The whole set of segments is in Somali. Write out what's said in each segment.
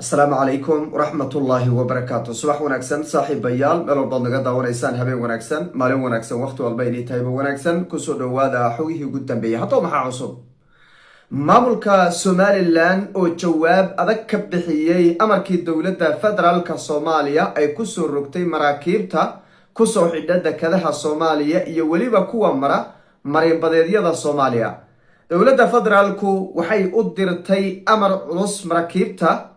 Asalaamu calaykum waraxmatullaahi wabarakaatu. Subax wanaagsan, saaxiibayaal, meel walbaad naga daawanaysaan. Habeen wanaagsan, maalin wanaagsan, waqti walba inay tahayba wanaagsan. Kusoo dhawaada xogihii ugu dambeeyay. Haddaba, maxaa cusub? Maamulka Somaliland oo jawaab adag ka bixiyey amarkii dowladda federaalka Soomaaliya ay kusoo rogtay maraakiibta kusoo xidha dekadaha Soomaaliya iyo weliba kuwa mara marinbadeedyada Soomaaliya. Dowladda federaalku waxay u dirtay amar culus maraakiibta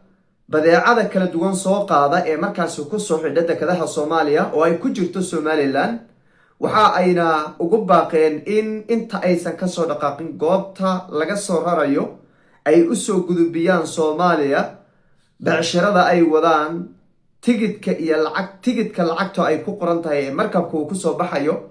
badeecada kala duwan soo qaada ee markaasi kusoo xidha dekadaha Soomaaliya oo ay ku jirto Somaliland. Waxa ayna ugu baaqeen in inta aysan kasoo dhaqaaqin goobta laga soo rarayo ay usoo gudubiyaan Soomaaliya becshirada ay wadaan, tigidka iyo lacag, tigidka lacagta ay ku qoran tahay ee markabka uu kusoo baxayo,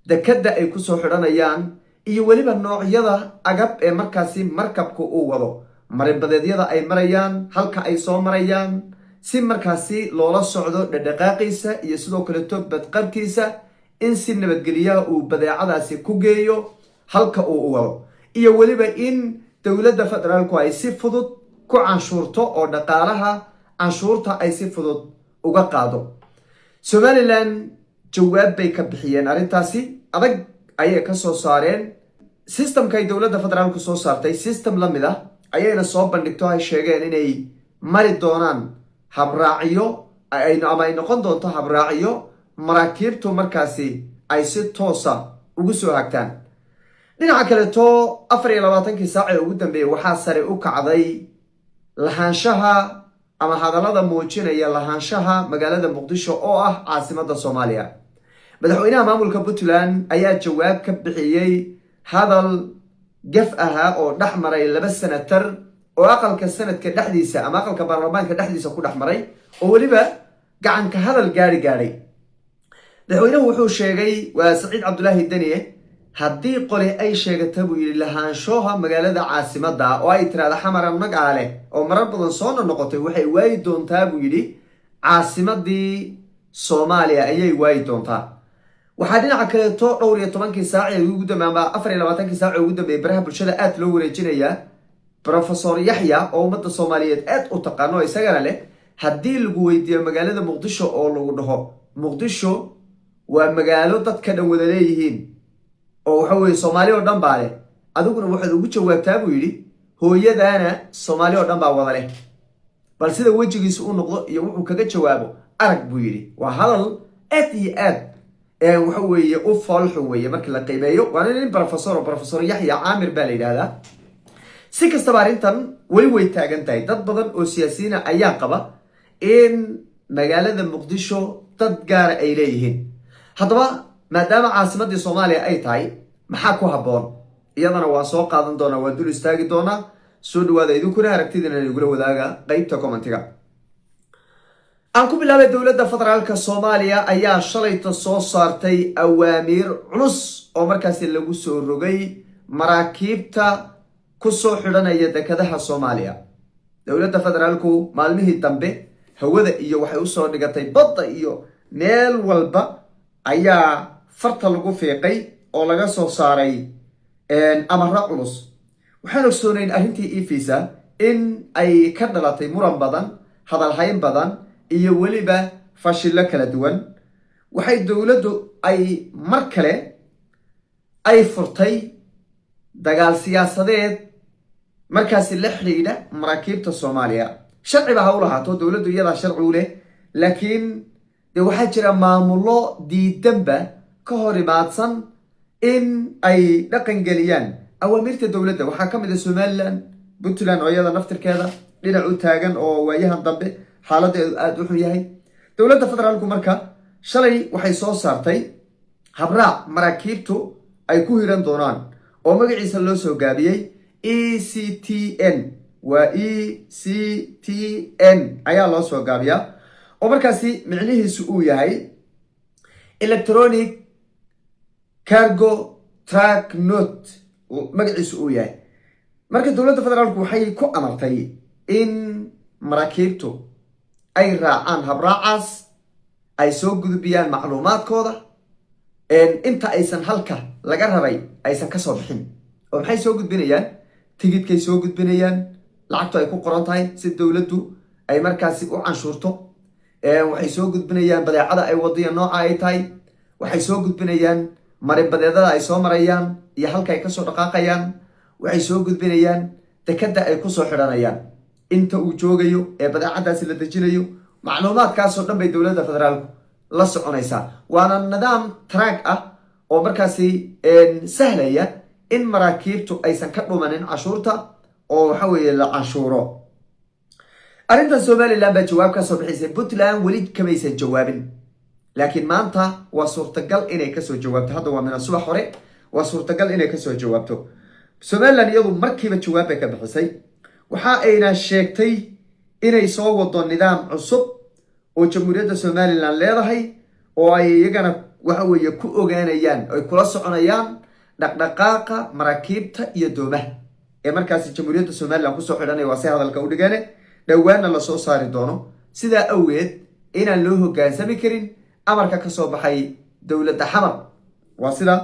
dekadda ay kusoo xidhanayaan iyo weliba noocyada agab ee markaasi markabka uu wado, marinbadeedyada ay marayaan, halka ay soo marayaan, si markaasi loola socdo dhadhaqaaqiisa iyo sidoo kaleto badqabkiisa, in si nabadgelyaha uu badeecadaasi ku geeyo halka uu u wado, iyo weliba in dowladda federaalku ay si fudud ku canshuurto oo dhaqaalaha canshuurta ay si fudud uga qaado. Somaliland jawaab bay ka bixiyeen, arrintaasi adag ayay ka soo saareen. Systemka ay dowladda federaalku soo saartay system la mid ah ayayna soo bandhigto, ay sheegeen inay mari doonaan habraacyo ama ay noqon doonto habraacyo maraakiibtu markaasi ay si toosa ugu soo hagtaan. Dhinaca kaleeto, 24kii saac ee ugu dambeeyey waxaa sare u kacday lahaanshaha ama hadallada muujinaya lahaanshaha magaalada Muqdisho oo ah caasimadda Soomaaliya. Madaxweynaha maamulka Puntland ayaa jawaab ka bixiyey hadal gaf ahaa oo dhex maray laba senatar oo aqalka sanadka dhexdiisa ama aqalka baarlamaanka dhexdiisa ku dhex maray, oo weliba gacanka hadal gaadhay. Madaxweynuhu wuxuu sheegay, waa Saciid Cabdulaahi Deniye, haddii qole ay sheegata, buu yidhi, lahaanshoha magaalada caasimadda oo ay tiraahda "Xamar annagaa leh", oo marar badan soo noqotay, waxay waayi doontaa, buu yidhi, caasimadii Soomaaliya ayay waayi doontaa. Waxaa dhinaca kaleeto dhowr iyo tobankii saac ee ugu dambe ama 24kii saac ee ugu dambeeyay baraha bulshada aad loo wareejinayaa Professor Yaxya, oo ummadda Soomaaliyeed aad u taqaano, isagana leh: haddii lagu weydiiyo magaalada Muqdisho oo lagu dhaho "Muqdisho waa magaalo dadka dhan wada leeyihiin oo waxa weye Soomaali oo dhan baa leh", adiguna waxaad ugu jawaabtaa, buu yidhi, "Hooyadaana Soomaali oo dhan baa wada leh." Bal sida wejigiisu u noqdo iyo wuxuu kaga jawaabo arag, buu yidhi. Waa hadal aad iyo aad waxa weeye u foolxun weeye markii la qiimeeyo. Waana nin professor oo Professor Yaxya Caamir baa la yidhahdaa. Si kastaba, arrintan weli way taagan tahay. Dad badan oo siyaasiyiina ayaa qaba in magaalada Muqdisho dad gaara ay leeyihiin. Haddaba, maadaama caasimaddii Soomaaliya ay tahay, maxaa ku habboon? Iyadana waa soo qaadan doonaa, waa dul istaagi doonaa. Soo dhawaada idinkuna, aragtidiina igula wadaaga qeybta commentiga. Aan ku bilaabay, dowladda federaalka Soomaaliya ayaa shalayta soo saartay awaamiir culus oo markaasi lagu soo rogay maraakiibta kusoo xidhanaya dekadaha Soomaaliya. Dowladda federaalku maalmihii dambe hawada iyo waxay usoo dhigatay badda iyo meel walba ayaa farta lagu fiiqay oo laga soo saaray amaro culus. Waxaan ogsoonayn arrintii e-visa in ay ka dhalatay muran badan, hadalhayn badan iyo weliba fashillo kala duwan. Waxay dowladdu ay mar kale ay furtay dagaal siyaasadeed markaasi la xidhiidha maraakiibta Soomaaliya. Sharciba ha u lahaato dowladdu, iyadaa sharci u leh, laakiin dee waxaa jira maamullo diidanba, ka hor imaadsan in ay dhaqan geliyaan awaamiirta dowladda. Waxaa ka mid ah Somaliland, Puntland oo iyada naftirkeeda dhinac u taagan oo waayahan dambe xaaladeedu aada u xun yahay. Dowladda federaalku marka shalay waxay soo saartay habraac maraakiibtu ay ku hiran doonaan oo magaciisa loo soo gaabiyey ECTN. Waa ECTN ayaa loo soo gaabiyaa, oo markaasi micnihiisu uu yahay Electronic Cargo Track Note magaciisu uu yahay. Marka dowladda federaalku waxay ku amartay in maraakiibtu ay raacaan habraacaas, ay soo gudbiyaan macluumaadkooda inta aysan halka laga raray aysan kasoo bixin. Oo maxay soo gudbinayaan? Tigidkay soo gudbinayaan, lacagtu ay ku qoran tahay, si dowladdu ay Ay markaasi u canshuurto. Waxay soo gudbinayaan badeecada ay wadiya nooca ay tahay. Waxay soo gudbinayaan marinbadeedada ay soo marayaan iyo halka ay kasoo dhaqaaqayaan. Waxay soo gudbinayaan dekadda ay kusoo xidhanayaan, inta uu joogayo ee badeecadaasi la dejinayo. Macluumaadkaasoo dhan bay dowladda federaalku la soconaysaa, waana nidaam track ah oo markaasi sahlaya in maraakiibtu aysan ka dhumanin cashuurta oo waxa weeye la canshuuro. Arrintan Somaliland baa jawaab ka soo bixisay. Puntland weli kamaysan jawaabin, laakiin maanta waa suurtagal inay kasoo jawaabto. Hadda waa mina subax hore, waa suurtagal inay kasoo jawaabto. Somaliland iyadu markiiba jawaab bay ka bixisay. Waxa ayna sheegtay inay soo wado nidaam cusub oo Jamhuuriyadda Somaliland leedahay oo ay iyagana waxa weeye ku ogaanayaan, ay kula soconayaan dhaqdhaqaaqa maraakiibta iyo doomaha ee markaasi Jamhuuriyadda Somaliland kusoo xidhanaya. Waa si hadalka u dhigeene, dhowaanna lasoo saari doono. Sidaa awgeed inaan loo hogaansami karin amarka kasoo baxay dowladda Xamar. Waa sida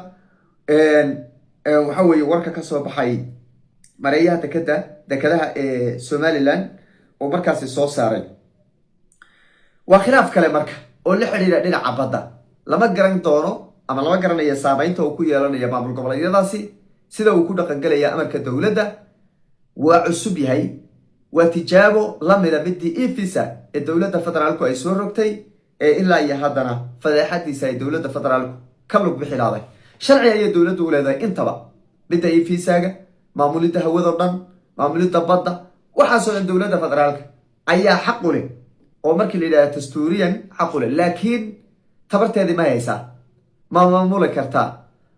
waxa weeye warka kasoo baxay mareeyaha dekada dekadaha ee Somaliland oo markaasi soo saaray. Waa khilaaf kale marka oo la xidhiidha dhinaca badda. Lama garan doono ama lama garanayo saameynta uu ku yeelanayo maamul goboleedyadaasi, sida uu ku dhaqangelaya amarka dowladda. Waa cusub yahay, waa tijaabo lamida midii e-visa ee dowladda federaalku ay soo rogtay, ee ilaa iyo haddana fadeexadiisa ay dowladda federaalku ka lug bixilaaday. Sharci ayay dowladdu u leedahay intaba, midda e-visaga, maamulidda hawado dhan, maamulidda badda, waxaasoo dhan dowladda federaalka ayaa xaq u leh oo markii la yidhahda dastuuriyan xaq u leh. Laakiin tabarteedii ma haysaa? Ma maamuli kartaa?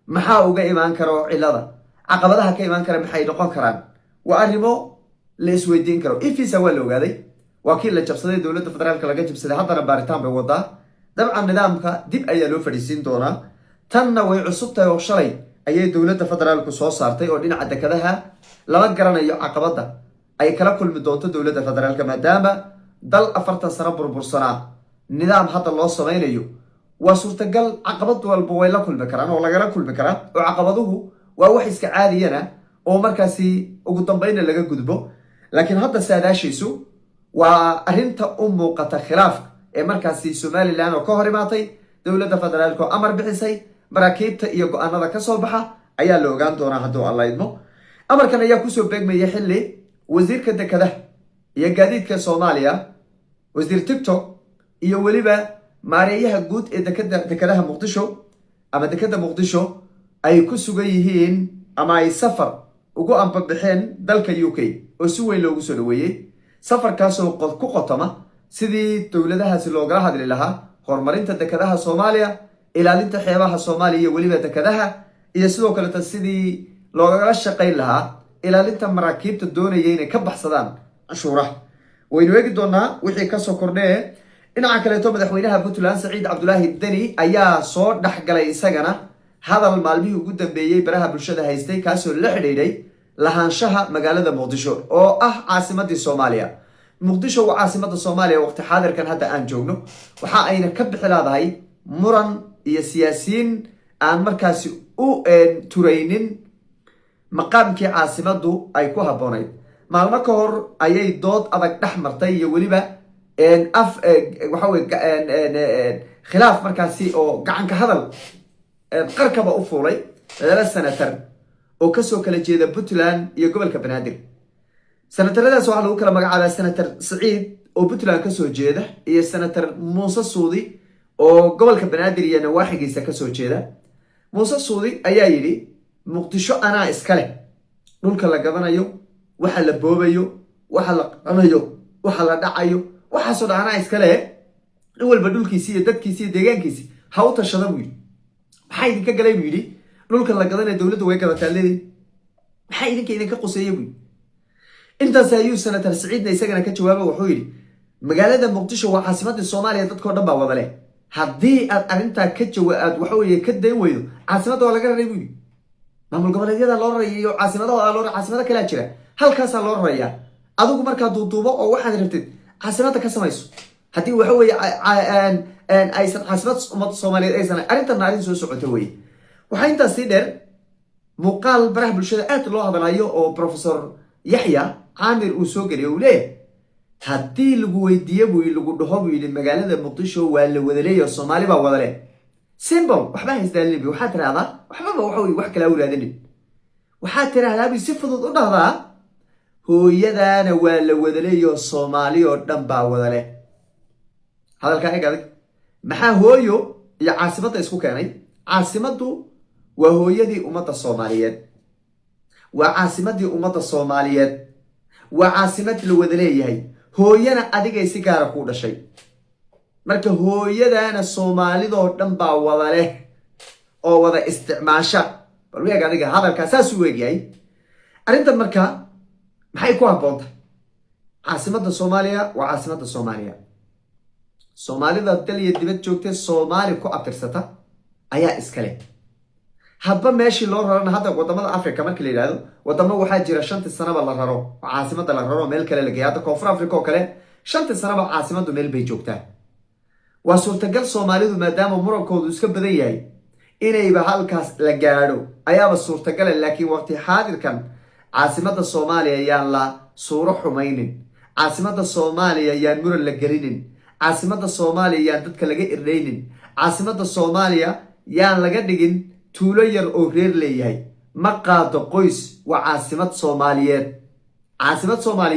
Maxaa uga imaan kara oo cilada, caqabadaha ka imaan kara maxay noqon karaan? Waa arrimo la isweydiin karo. E-visa waa la ogaaday, waa kii la jabsaday, dowladda federaalka laga jabsaday. Haddana baaritaan bay wadaa. Dabcan nidaamka dib ayaa loo fadhiisiin doonaa. Tanna way cusub tahay oo shalay ayay dowladda federaalku soo saartay oo dhinaca dekadaha. Lama garanayo caqabadda ay kala kulmi doonto dowladda federaalka, maadaama dal 40 sano burbursanaa nidaam hadda loo samaynayo. Waa suurtagal, caqabad walba way la kulmi karaan oo lagala kulmi karaa, oo caqabaduhu waa wax iska caadiyana oo markaasi ugu dambeynna laga gudbo. Laakiin hadda saadaashiisu waa arrinta u muuqata khilaafka ee markaasi Somaliland oo ka hor imaatay dowladda federaalka oo amar bixisay. Maraakiibta iyo go-aanada ka soo baxa ayaa la ogaan doonaa hadduu Alla idmo. Amarkan ayaa kusoo beegmaya xilli wasiirka dekadaha iyo gaadiidka Soomaaliya, wasiir TikTok, iyo weliba maareeyaha guud ee dekada dekadaha Muqdisho ama dekada Muqdisho ay ku sugan yihiin ama ay safar ugu ambabixeen dalka UK oo si weyn loogu soo dhaweeyey. Safarkaasoo ku qotoma sidii dowladahaasi loogala hadli lahaa horumarinta dekadaha Soomaaliya, ilaalinta xeebaha Soomaaliya iyo weliba dekadaha, iyo sidoo kaleeta sidii loogala shaqayn lahaa ilaalinta maraakiibta doonaya inay ka baxsadaan canshuuraha. Waynu eegi doonaa wixii kasoo kordhee. Dhinaca kaleeto, madaxweynaha Puntland Saciid Cabdulaahi Deni ayaa soo dhexgalay isagana hadal maalmihii ugu dambeeyey baraha bulshada haystay, kaasoo la xidhiidhay lahaanshaha magaalada Muqdisho oo ah caasimadii Soomaaliya. Muqdisho waa caasimada Soomaaliya waqti xaadirkan hadda aan joogno. Waxa ayna ka bixi laadahay muran iyo siyaasiyiin aan markaasi u turaynin maqaamkii caasimaddu ay ku habboonayd. Maalmo ka hor ayay dood adag dhex martay iyo weliba af waxa weye khilaaf markaasi oo gacanka hadal qarkaba u fuulay laba senatar oo kasoo kala jeeda Puntland iyo gobolka Banaadir. Senataradaas waxaa lagu kala magacaabaa Senator Saciid oo Puntland kasoo jeeda iyo Senator Muuse Suudi oo gobolka Banaadir iyo nawaaxigiisa kasoo jeeda. Muuse Suudi ayaa yidhi: "Muqdisho anaa iska leh. Dhulka la gadanayo, waxa la boobayo, waxa la qanayo, waxa la dhacayo, waxaasoo dhan anaa iska leh. Nin walba dhulkiisi iyo dadkiisi iyo deegaankiisi ha u tashada," buu yidhi. "Maxaa idinka galay?" buu yidhi. "Dhulka la gadanaya dowladdu way gadataa leedahy, maxaa idinka quseeya?" buu yidhi. Intaas ayuu Senator Saciidna isagana ka jawaaba. Wuxuu yidhi: "Magaalada Muqdisho waa caasimadii Soomaaliya, dadkao dhan baa wada leh. Haddii aad arrintaa ka jawa aad waxa weeye ka dayn weydo, caasimadda waa laga raray," buu yidhi. "Maamul goboleedyada loo raraya iyo caasimadahooda loo, caasimado kalea jira, halkaasaa loo rarayaa. Adigu markaa duuduubo oo waxaad rabtid caasimadda ka samayso, haddii waxa weeye aysan caasimad ummadda Soomaaliyeed aysan." Arrintanna arrin soo socota weye. Waxaa intaas sii dheer muuqaal baraha bulshada aad loo hadlayo oo Professor Yaxya Caamir uu soo geliyo, uu leeyahay Haddii lagu weydiiye, buu lagu dhaho, buu yidhi, magaalada Muqdisho waa la wadaleeya, Soomaali baa wadale, simple, waxba haysdaalin. Waxaad tirahdaa, waxbaba waxa wey wax kalaa u raadinin, waxaad tirahdaa bay si fudud u dhahdaa, hooyadaana waa la wadaleeyo, Soomaali oo dhan baa wadale. Hadalkaa eg adag. Maxaa hooyo iyo caasimadda isku keenay? Caasimaddu waa hooyadii ummadda Soomaaliyeed, waa caasimaddii ummadda Soomaaliyeed, waa caasimad la wada leeyahay. Hooyana adigay si gaara kuu dhashay. Marka hooyadaana Soomaalidoo dhan baa wada leh oo wada isticmaasha. Bal weeg adiga, hadalkaa saasuu weegyahay arrintan. Marka maxay ku habboontahay? Caasimadda Soomaaliya waa caasimadda Soomaaliya. Soomaalida dal iyo dibad joogtay, Soomaali ku abtirsata ayaa iskale. Hadba meeshii loo rarana, hadda wadamada Africa marka la yidhahdo, wadamo waxaa jira 5-tii sanaba la raro oo caasimadda la raro, meel kale la geeya. Hadda Koonfur Africa oo kale 5-tii sanaba caasimaddu meel bay joogtaa. Waa suurtagal Soomaalidu, maadaama murankoodu iska badan yahay, inayba halkaas la gaadho ayaaba suurtagala. Laakiin waqti xaadirkan caasimadda Soomaaliya yaan la suuro xumaynin, caasimadda Soomaaliya yaan muran la gelinin, caasimadda Soomaaliya yaan dadka laga irdhaynin, caasimadda Soomaaliya yaan laga dhigin tuulo yar oo reer leeyahay. Ma qaado qoys, waa caasimad Soomaaliyeed, caasimad Soomaaliyeed.